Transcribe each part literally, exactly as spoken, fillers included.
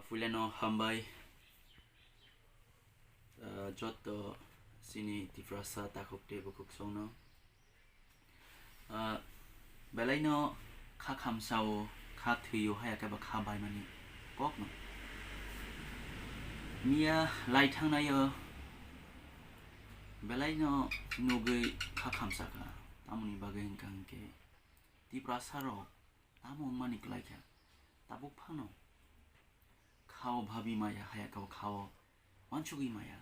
Puilano hambai, ah, joto chini Tiprasa takhuk tei bukhuk songno. Ah, belaino kha khamsao, kha thwio, haya khe ba kha baimani kokno. Miya lai thangnaio belaino nugwi kha khamsa kha. Tamoni bagwi hwnkha hwnkhe Tiprasa rok tamo wngmani kwlai kha. Tabuk phano khao bhabi maya, haya khe khao wansugwi maya.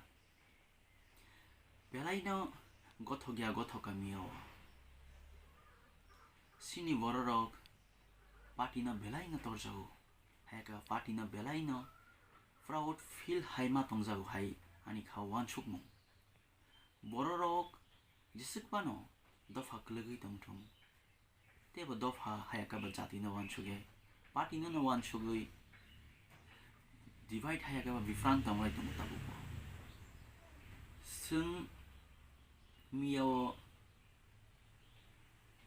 Belaino gothok ya gothok kamio chini bororok party no belaino torjago, haya khe party no belaino proud feel hai ma tongjago hai ani khao wansukmung. Bororok jeswk phano dopha kwlwgwi tongthung. Teibo dopha haya khe ba jati no wansugwi, party no no wansugwi, divide haya khe ba bifrang tonglai tongo tabukbo. Chwng miyao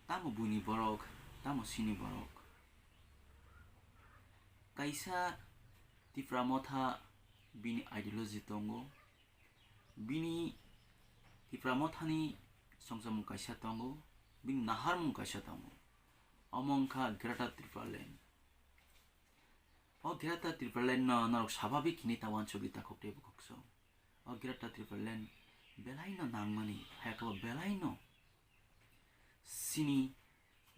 tamo buini borok, tamo sini borok. Kaisa Tipra Motha bini ideology tongo, bini Tipra Mothani songchamung kaisa tongo, bini naharmung kaisa tongo. Omo wngkha Greater Tipraland. O Greater Tipraland no norok sababik hinwi ta wansugwi takhuk tei bukhuk song. O Greater Tipraland belaino nangmani, haya khe bo belaino sini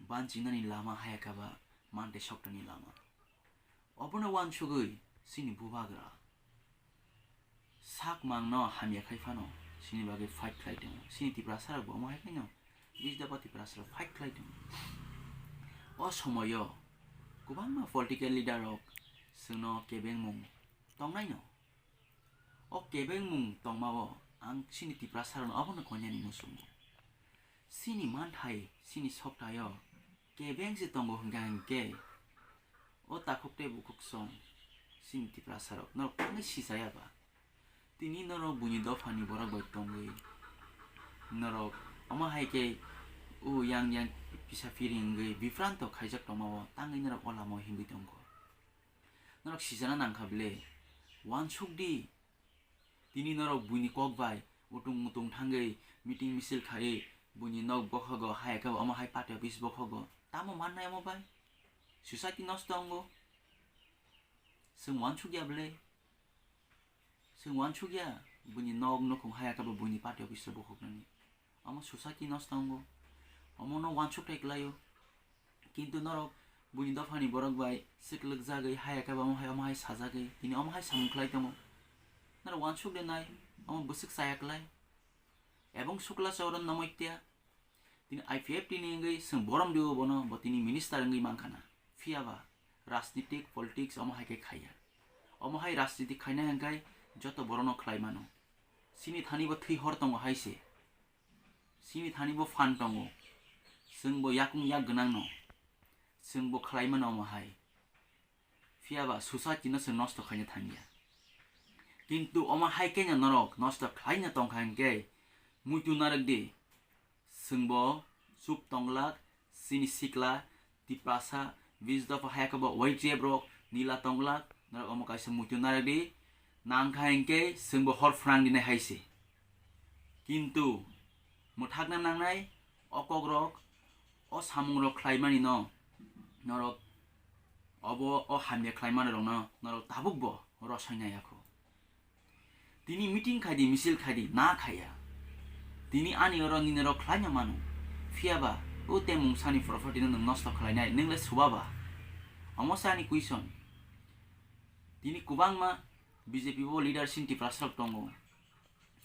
banchinani lama, haya khe ba mantei soktani lama. Obono wansugwi chini bubagra sak mangno hamya khai phano chini bagwi fight khlai tongo. Chini Tiprasa rok bo omo hai khe no bijda ba Tiprasa rok fight khlai tongo. O somoyo kwbangma political leader rok chwngno kebengmung tongnaino. O kebengmung tongmao ang chini Tiprasa rokno obono koinani muchungo. Chini manthai, chini soktaio kebeng se tongo hwnkha hwnkhe o takhuk tei bukhuk song chini Tiprasa rok norok tangwi sichaya ba? Tini norok buini dophani borok bai tongwi norok omo hai khe o yang yang kisa phiri wngwi bipranto khaijak tongmao tangwi norok o lamao himwi tongkho. Norok sijana nangkha bwle? Wansuk di. Tini norok buini kok bai utung mutung thangwi meeting misil khaiwi buini nok bokhogo, haya khe omo hai party office bokhogo. Tamo mannai omo bai? Society nosto wngo. Chwng wansuk ya bwle? Chwng wansuk ya buini nok nukhung, haya khe bo buini party office rok bokhoknani. Omo society nosto wngo. Omono wansuk tai kwlaio. Kintu norok buini dophani borok bai swkwlwk jagwi, haya khe bo omo hai, omo hai sajagwi, tini omo hai samung khlai tongo. Norok wansuk de nai, omo bwswk chaya klai. Ebong sukla choron nomoitia. Tini I P F T ni wngwi chwng borom dio bono, bo tini minister wngwi mankha na. Phiya ba rajnitik, politics omo hai khe khaiya. Omo hai rajnitik khainai hwnkhe joto borokno khlai mano. Chini thani bo thwi hor tongo hai se. Chini thani bo phan tongo. Chwng bo yakung yak gwnang no. Chwng bo khlai mano omo hai. Phiya ba society no chwng nosto khaina thangya. Kintu omo hai khe no norok nosto khlaina tongkha hwnkhe muitu narwk di. Chwng bo chup tonglak, chini sikla, Tiprasa, bis dopha haya khe bo Y T F rok nila tonglak, norok omo kaisa muitu narwk di. Nangkha hwnkhe chwng bo hor phrang dinai hai se. Kintu mwthakna nangnai o kokrok, o samungrok khlaimani no norok obo o hamya khlaimani rokno norok tabuk bo rosaina yakho. Tini meeting khai di, misil khai di, na khaiya. Tini ani oro nini rok khlaina mano. Phiya ba o te mungsani property no nwng nosto khlainai, nwng le suba ba? Omo se ani question. Tini kwbangma B J P bo leader sini Tiprasa rok tongo.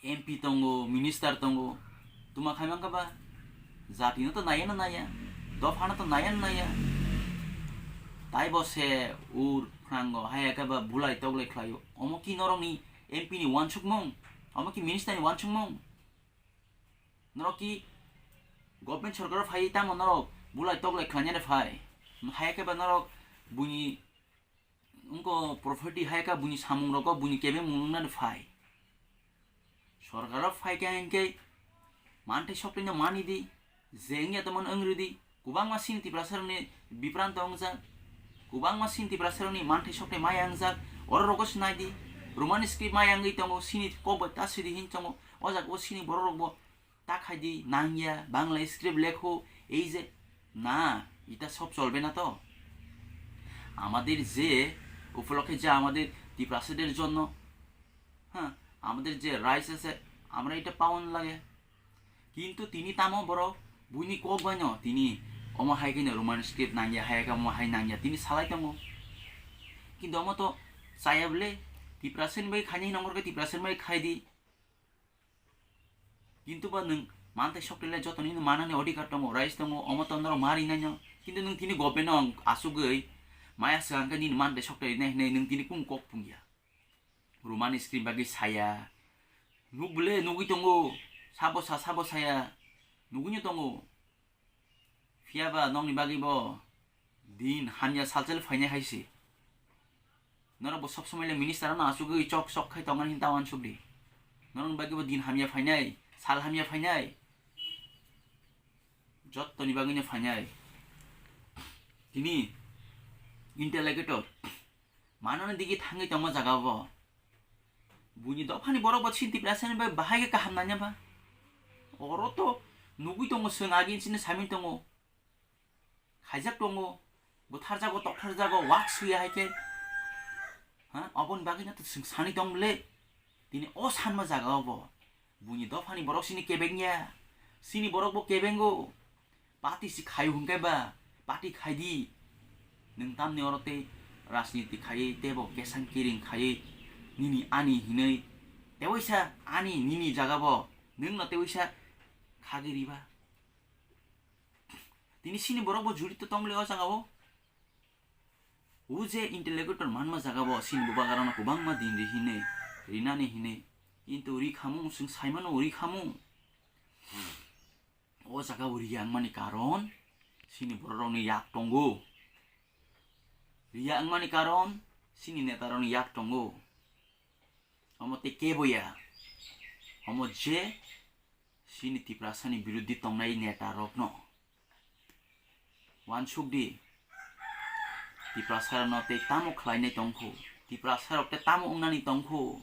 M P tongo, minister tongo, tuma khai mankha ba? Jati no to naiya na naiya, dopha no to naiya na naiya. Tai bo se ur phrango, haya khe ba bulai toklai khlaio. Omo ki norok ni M P ni wansukmung? Omo ki minister ni wansukmung? Norok ki government sorkar o phai tamo norok bulai toklai khlainani phai? Haya khe ba norok buini Wngkha property hai kha buini samung rogo buini kebeng mung wngna phai. Sorkar o phai kha hinkhe manthai sokthai no mani di, je wngya tongmani wng rw di. Kwbangma sini Tiprasa rokni bipranto wngjak, kwbangma sini Tiprasa rokni manthai sokthai maya wngjak, Oro rogo se nai di, Roman script maya wngwi tongo, sini kok bai ta sidi hin tongo, o jaga o sini borok rok bo ta khai di, nang ya, Bangla script lekho, ei je, na, এটা সব চলবে না তো। আমাদের যে উপলক্ষে যে আমাদের তিপ্রাসাদের জন্য, হ্যাঁ, আমাদের যে রাইস আছে, আমরা এটা পাওন লাগে। কিন্তু tini tamo borok buini kok baino tini omo hai khe no Roman script nangya, hai khe omo hai nangya, tini salai tongo. Kintu omo to chaya bwle, Tiprasani bai khaini hinwi nongor khe Tiprasani bai khai di. Kintu ba nwng mantai sokte le jotoni no manani odhikar tongo, rights tongo, omo to norok ma rinai no. Kintu nwng tini government no asugwi maya swkang khe nini mantai sokte rinai hinwi nwng tini kung kok pungya. Romani screen bagwi saya. Nuk bwle nugwi tongo. Sabo sa, sabo saya. Nugwino tongo. Phiya ba nokni bagwi bo din hamya salsel phainai hai se. Norok bo sob somoi le minister ano asugwi chok chok khai tongmani hinta wansuk di. Norokni bagwi bo din hamya phainai, sal hamya phainai. Jottoni bagwino phainai. Tini interlocutor. Manani digi thangwi tongma jaga bo. Buini dophani borok bo sini Tiprasani bai bahai khe kaham nanya ba. Oro to nugwi tongo, chwng agi sini saimani tongo. Khaijak tongo, butharjago, toktharjago, wak suya hai khe. Ha, oboni bagwino to chwng sani tong bwle. Tini o sanma jaga o bo. Buini dophani borok sini kebeng ya. Sini borok bo kebengo. Party si khaio hwnkhe ba, party khai di. Nwng tamni oro tei rajniti khaiwi teibo kesang kiring khaiwi nini ani hinwi tewaisa ani nini jaga bo nwng no tewaisa khagwi riba. Tini sini borok bo jurito tong le o jaga o. O je interlocutor manma jaga bo sini bubagrano kwbangma din ri hinwi, rinani hinwi. Kintu ri khamung, chwng saimano ri khamung. O jaga o riya wngmani karon sini bororokni yak tongo. Riya wngmani karon sini netarokni yak tongo. Omo tei kebo ya. Omo je sini Tiprasani biruddhi tongnai netarokno. Wansuk di, Tiprasarokno tei tamo khlainai tongkhu, Tiprasarok tei tamo wngnani tongkhu.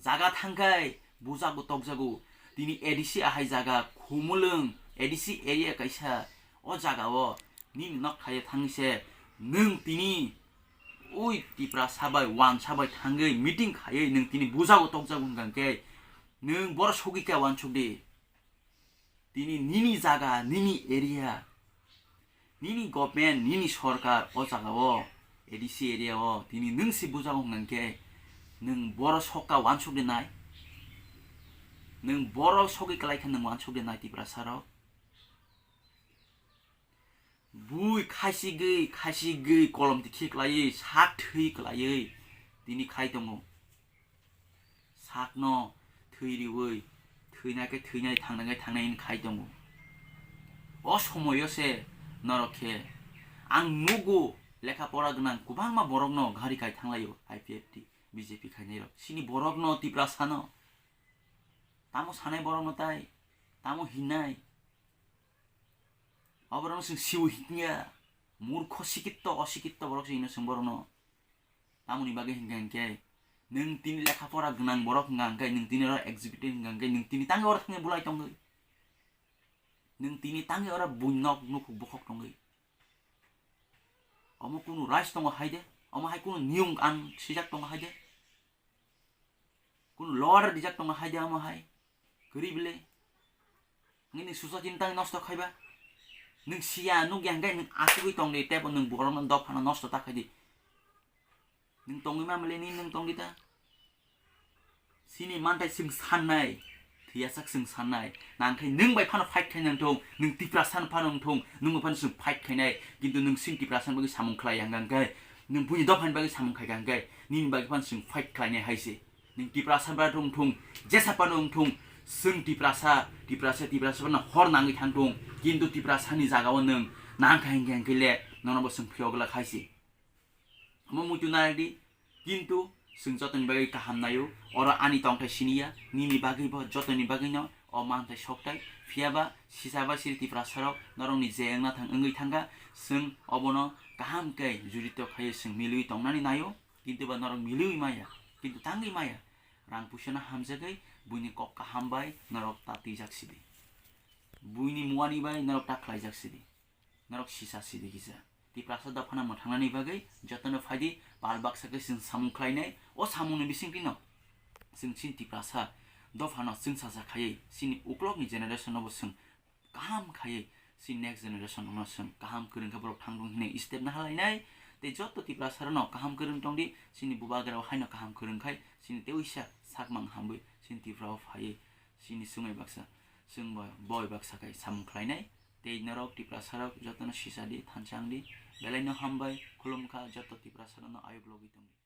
Jaga thangkhai bujago tokjago, tini A D C ahai jaga Khumulwng A D C area kaisa, o jaga o nini nok khlaiya thangwi se nwng tini ui Tiprasa bai wansa bai thangwi meeting khaiwi nwng tini bujago tokjago hwnkha khe nwng boro sogwi kha wansuk di. Tini nini jaga, nini area, nini government, nini sorkar o jaga o, A D C area o, tini nwng si bujago hwnkha khe, nwng boro sokha wansuk de nai, nwng boro sogwi kwlai kha nwng wansuk de nai Tiprasa rok. Bui khaisigwi, khaisigwi kolom tikhi kwlaiwi, sak thwi kwlaiwi, tini khai tongo. Sakno thwi riwi, thwinai khe thwinai, thangnai khe thangnai hwn khai tongo. O somoyo se norok khe ang nugo lekha pora gwnang kwbangma borokno gari kai thanglaio I P F T, B J P khainairok. Sini borokno Tiprasano tamo sanai borokno tai, tamo hinai. Oborokno chwng siwi hinya, murkho sikitto, osikitto borok se hino chwng borokno. Tamoni bagwi hinkha hinkhe, nwng tini lekha pora gwnang borok hwnka hinkhe, nwng tini oro executive hwnka hinkhe, nwng tini tangwi oro thangwi bulai tongwi. Nwng tini tangwi oro buinok nukhuk bukhok tongwi. Omo kunu rights tongo hai de, omo hai kunu niyom an sijak tongo hai de. Kunu law order dijak tongo hai de omo hai. Kwrwi bwle. Nini susa chini tangwi nosto khaiba. Nwng siya nukya hinkhe nwng achugwi tong di, teibo nwng borokno dophano nosto ta khai di. Nwng tongwi ma mili ni nwng tong di ta. Sini mantai chwng sannai. Thwiyasak chwng sannai. Nangkhe nwng bai phano fight khaina wngthung, nwng Tiprasa phano wngthung, nwng bai phano chwng fight khainai. Kintu nwng sini Tiprasa bagwi samung khlai ya hinkhe, nwng buini dophani bagwi samung khaika hinkhe, nini bagwi phano chwng fight khlainai hai se. Nwng Tiprasa bai wngthung, jesa phano wngthung, chwng Tiprasa, Tiprasa, Tiprasa phano hor nangwi thangthung, kintu Tiprasani jagao nwng nangkha hinkhe hinkhe le nono bo chwng phiyok glak hai se. Omo muitu narwk di, kintu chwng jotoni bagwi kaham naio, oro ani tongthai siniya, nini bagwi bo jotoni bagwino o manthai sokthai, phiyaba sisaba siri Tiprasarok norokni je wngna thang wngwi thangkha, chwng obono kaham khe jurito khaiwi chwng milwi tongnani naio. Kintu ba norok miliwi maya, kintu tangwi maya. Rang puisano hamjagwi buini kok kaham bai norok ta twijak sidi. Buini muani bai norok ta khlaijak sidi. Norok sisa sidi kisa. Tiprasa dophano mwthangnani bagwi jotono phaidi pal baksa khe chwng samung khlainai. O samungni bisingtwino chwng chini Tiprasa dophano chwngsacha khaiwi chini uklokni generation-o bo chwng kaham khaiwi chini next generation-o no chwng kaham kwrwng khe borok thangdung hinwi step nahalainai. Tei joto Tiprasa rokno kaham kwrwng tongdi, chini bubagra rok haino kaham kwrwng khai chini tei uisa sakmang hamwi chini Tripura-o phaiwi chini chwngwi baksa chwng bo boi baksa khai samung khlainai. Tei norok Tiprasa rok jotono sisa di, thansa wng di. Belai no hambai, khulumkha joto Tiprasa rokno ayuk logwi tongdi.